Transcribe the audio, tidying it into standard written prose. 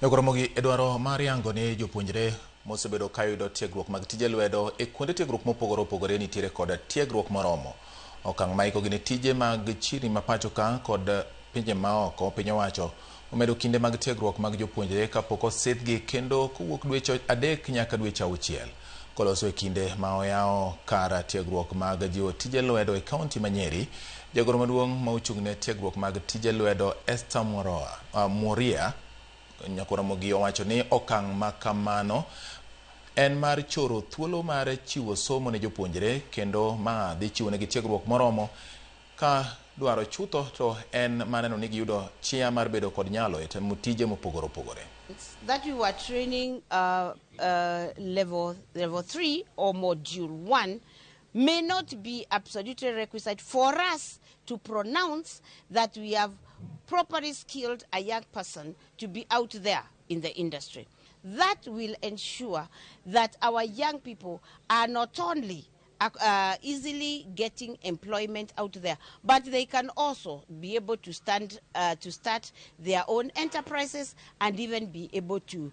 Jogoromogi e dwaro mar yango ni jopuonjre mosebedo kayudo tiegruok mag tije lwedo e kuonde tiegruok mopogore opogore nitiere koda tiegruok moromo. Okang' ma ikogi ne tije mag chiri ma pacho ka kod pinje maoko piny owacho omedo kinde mag tiegruok mag jopuonjre kapok osidhgi kendo kowuok dweche 3 nyaka dweche 6. Koloso e kinde ma oyawo kar tiegruok mag jiwo tije lwedo e kaunti ma Nyeri, jagoro maduong' ma ochung' ne tiegruok mag tije lwedo Esther Mworia Nyakoramogi owacho ni okang' ma kamano en mar choro thuolo mar chiwo somo ne jopuonjre kendo ma dhi chiwonegi tiegruok moromo ka dwaro chutho to en maneno ni giyudo chia mar bedo kod nyalo e timo tije mopogore opogore. That we were training level 3 or module 1 may not be absolutely requisite for us to pronounce that we have properly skilled a young person to be out there in the industry. That will ensure that our young people are not only easily getting employment out there, but they can also be able to start their own enterprises and even be able to